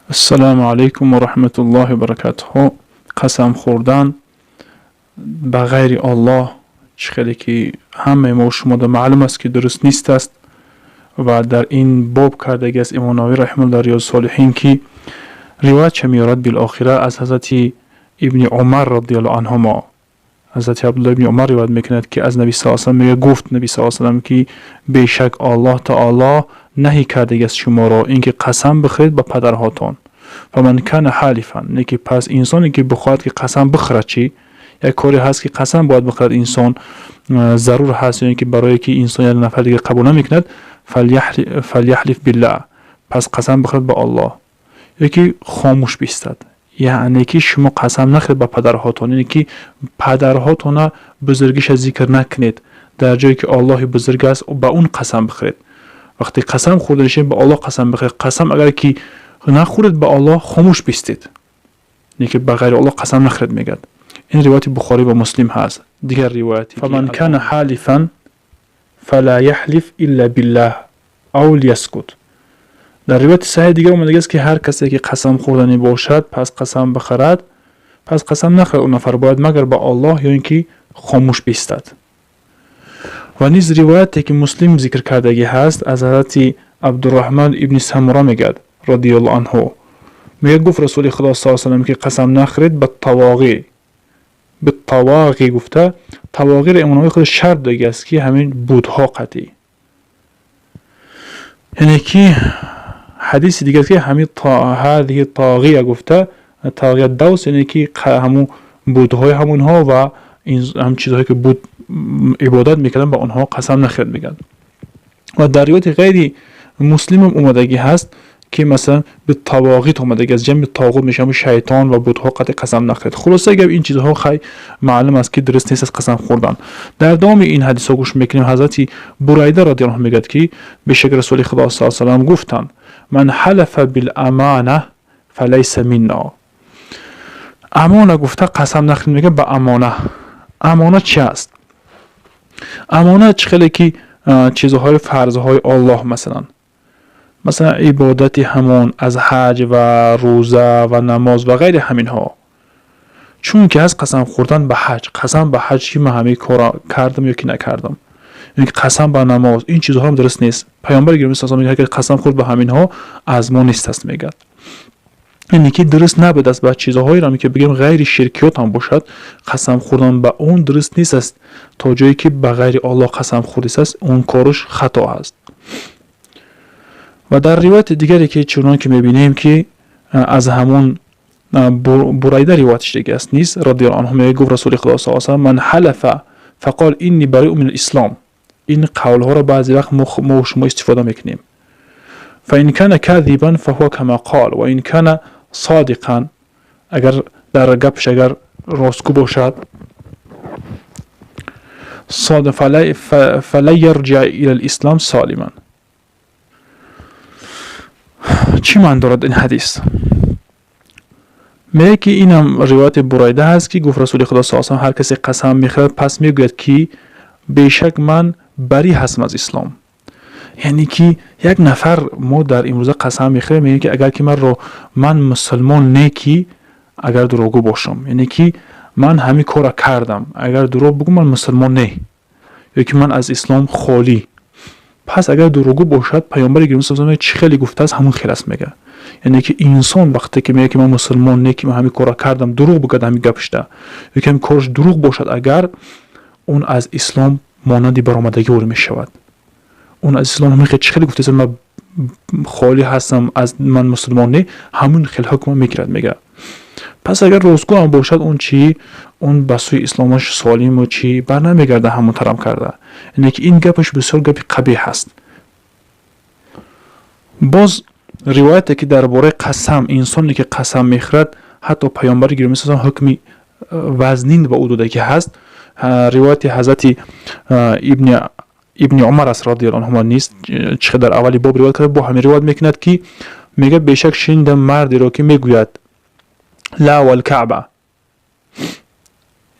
Ассалому алайкум ва раҳматуллоҳи ва баракатуҳу. Қасам хӯрдан ба ғайри Аллоҳ, чӣ хеле ки ҳамаи мо шумода маълум аст, ки дуруст нест аст. Ва дар ин боб кардагӣ аст Имом Нававӣ раҳимаҳуллоҳ дар Риёз Солиҳин, ки ривоят ча меорад билохира аз ҳазрати Ибни Умар радиаллоҳу анҳумо. Ҳазрати Абдуллоҳ ибни Умар ривоят мекунад, ки аз Наби саллаллоҳу алайҳи васаллам мегӯяд, гуфт Наби саллаллоҳу алайҳи васаллам, ки бешак Аллоҳ таоло наҳӣ кардагӣ аст шуморо, ин ки қасам бихӯред ба падарҳотон. Фаман кана ҳалифан, не ки пас инсоне ки бихоҳад ки қасам бихӯрад, чӣ як коре ҳаст, ки қасам бояд бихӯрад инсон, зарур ҳаст, ё ин ки барое ки инсон як нафар дигар қабул намекунад, фаляҳлиф биллаҳ, пас қасам бихӯрад ба Аллоҳ ё ки хомӯш бистад. Яъне ки шумо қасам нахӯред ба падарҳотон, яъне ки падарҳотона бузургиша зикр накунед. Дар ҷое ки Аллоҳи бузург аст, ба он қасам бихӯред. Вақте қасам хӯрда нишинед, ба Аллоҳ қасам бихӯред. Қасам агар ки нахӯред ба Аллоҳ, хомӯш бистед, яъне ки ба ғайри Аллоҳ қасам нахӯред, мегӯяд. Ин ривояти Бухорӣ ва Муслим ҳаст. Дигар ривояте: фаман кана ҳалифан фала яҳлиф илла биллаҳ ав лияскут. Дар ривояти саҳеҳи дигар омадагиаст, ки ҳар касе ки қасам хӯрданӣ бошад, пас қасам бихӯрад, пас қасам нахӯрад он нафар бояд магар ба Аллоҳ ё ин ки хомӯш бистад. Ва низ ривояте ки Муслим зикр кардагӣ ҳаст, аз ҳазрати Абдураҳман ибни Самура мегӯяд радиаллоҳу анҳу, мегӯяд, гуфт Расули Худо саллаллоҳу алайҳи васаллам, ки қасам нахӯред ба тавоғӣ. Битавоғӣ гуфта, тавоғиро Имом Нававӣ худ шарт додагиаст, ки ҳамин будҳо қатъӣ, яъне ки ҳадиси дигар, ки ҳамин ҳадиҳи тоғия гуфта, тоғия давс, яъне ки ҳамун будҳои ҳамонҳо ва ҳам чизҳое ки буд ибодат мекарданд, ба онҳо қасам нахӯред, мегӯяд. Ва дар ривояти ғайри Муслимам омадагӣ ҳаст, ки масалан битавоғит омадагӣ аст, ҷамъи тоғут мешавад, шайтон ва будҳо қатъи қасам нахӯред. Хулоса гап, ин чизҳо хай маълум аст, ки дуруст нест аз қасам хӯрдан. Дар давоми ин ҳадисҳо гӯш мекунем. Ҳазрати Бурайда радиаллоҳу анҳу мегӯяд, ки бешак Расули Худо саллаллоҳу алайҳи васаллам гуфтанд: ман ҳалафа биламана фалайса минна. Амона гуфта қасам нахӯред, мегӯяд, ба амона. Амона чи аст? Амона чӣ хеле ки чизҳои фарзҳои Оллоҳ, масалан ибодати ҳамон аз ҳаҷ ва рӯза ва намоз ва ғайри ҳаминҳо. Чунки ҳаст қасам хӯрдан ба ҳаҷ, қасам ба ҳаҷ, ки ман ҳамин корро кардам ё ки накардам, ё ки қасам ба намоз, ин чизҳоам дуруст нест. Паёмбари гиромӣ саллаллоҳу алайҳи васаллам мегӯяд: қасам хӯрд ба ҳаминҳо, аз мо нест аст, мегӯяд. Яъне ки дуруст набуд аст ба чизҳоеро, ки бигӯем ғайри ширкиёт ҳам бошад, қасам хӯрдан ба он дуруст нест аст. То ҷое ки ба ғайри Аллоҳ қасам хӯрдист, он кораш хато аст. Ва дар ривояти дигаре, ки чунон ки мебинем, ки аз ҳамон Бурайда ривоят шудагӣ аст низ радиаллоҳу анҳу, мегӯяд, гуфт Расули Худо саллаллоҳу алайҳи васаллам: ман ҳалафа фақол инни бариу мин ислом. Ин қавлҳоро баъзе вақт мо шумо истифода мекунем. Фаин кана кадибан фаҳува кама қол, ва ин кана содиқан, агар дар гапш агар ростгӯ бошад, фала ярҷиъ ила лислом солиман. Чӣ маъно дорад ин ҳадис? Мегӯяд, ки инам ривояти Бурайда ҳаст, ки гуфт Расули Худо саллаллоҳу алайҳи васаллам: ҳар касе қасам мехӯрад, пас мегӯяд, ки бешак ман барӣ ҳастам аз ислом. Яъне ки як нафар мо дар имрӯза қасам мехӯрем, мегӯем, ки агар ки манро ман мусулмон не, ки агар дурӯғгӯ бошам, яъне ки ман ҳамин корро кардам, агар дурӯғ бигӯм, ман мусулмон не, ё ки ман аз ислом холӣ. Пас агар дурӯғгӯ бошад, паёмбари гиромӣ саллаллоҳу алайҳи васаллам чӣ хеле гуфтааст, ҳамон хел аст, мегӯяд. Яъне ки инсон вақте ки мегӯяд, ки ман мусулмон не, ки ман ҳамин корро кардам, дурӯғ бигӯяд ҳамин гапшда, ё ки ҳамин кораш дурӯғ бошад агар, он аз ислом монанди баромадагӣ ворид мешавад. Он аз ислом ҳамин хел чӣ хеле гуфтааст, ман холӣ ҳастам аз, ман мусулмон не, ҳамин хел ҳукма мегирад, мегӯяд. Пас агар ростгӯ ҳам бошад, он чӣ, он ба сӯи исломаш солиму чӣ бар намегардад ҳамон тарам карда. Яъне ки ин гапаш бисёр гапи қабеҳ ҳаст. Боз ривояте, ки дар бораи қасам, инсоне ки қасам мехӯрад, ҳатто паёмбари гиромӣ саллаллоҳу ҳукми вазнин ба ӯ додагӣ ҳаст, ривояти ҳазрати Ибни Умар аст радиаллоҳу анҳума низ, чӣ дар аввали боб ривоят карда, бо ҳамин ривоят мекунад, ки мегӯяд: бешак шунидам мардеро, ки мегӯяд: ла валкаъба,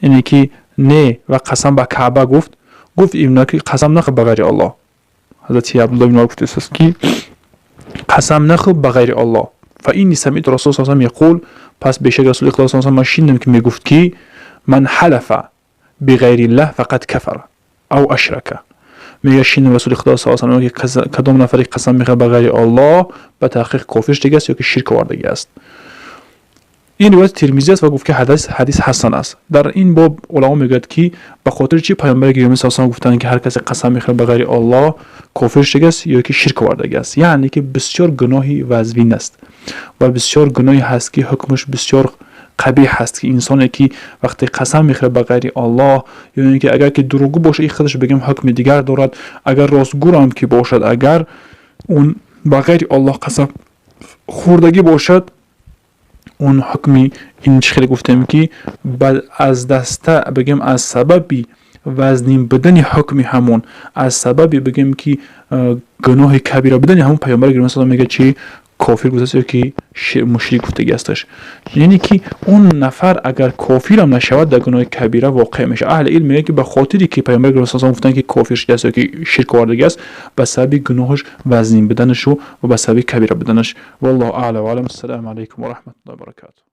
яъне ки не ва қасам ба Каъба гуфт. Гуфт ибн, ки қасам нахӯр ба ғайри Аллоҳ. Ҳазрати Абдулло ибн Умар гуфтааст, ки қасам нахӯр ба ғайри Аллоҳ. فإني سمعت رسول الله صلى الله عليه وسلم يقول, пас бешак Расули Худо صلى ман шунидам, ки мегуфт, ки من حلف بغير الله فقد كفر أو أشرك. Мега, шинидам Расули Худо صلى الله عليه ки кадом нафаре қасам мехӯрад ба ғайри Аллоҳ, ба таҳқиқ кофир шудагӣ аст ё ки ширк овардагӣ аст. Ин ривоят Тирмизӣ аст ва гуфт, ки ҳадис ҳасан аст. Дар ин боб уламо мегӯяд, ки ба хотири чӣ паёмбари гиромӣ صلى الله гуфтанд, ки ҳар касе қасам мехӯрад ба ғайри Аллоҳ, кофир шудагӣ аст ё ки ширк овардагӣ аст? Яъне ки бисёр гуноҳи вазвин аст ва бисёр гуноҳе ҳаст, ки ҳукмаш бисёр қабеҳ ҳаст, ки инсоне ки вақте қасам мехӯрад ба ғайри Аллоҳ, ё ин ки агар ки дурӯғгӯ бошад, ин худаш, бигем, ҳукми дигар дорад. Агар ростгӯрам ки бошад, агар он ба ғайри Аллоҳ қасам хӯрдагӣ бошад, он ҳукми ин чӣ хеле гуфтем, ки аз даста, бигем, аз сабаби вазнин будани ҳукми ҳамон, аз сабаби, бигем, ки гуноҳи кабира будани ҳамон, паёмбари гиромӣ صلى мегӯяд, чи кофир гуфтааст ё ки мушрик гуфтагӣ ҳасташ. Яъне ки он нафар агар кофирам нашавад, дар гуноҳи кабира воқеъ мешавад. Аҳли илм мегӯяд, ки ба хотире ки паёмбари гиромӣ صلى гуфтанд, ки кофир шудааст ё ки ширк овардагӣ аст, ба сабаби гуноҳаш вазнин буданашу ва ба сабаби кабира буданаш. والله أعلى وأعلم. السلام عليكم ورحمة الله وبركاته.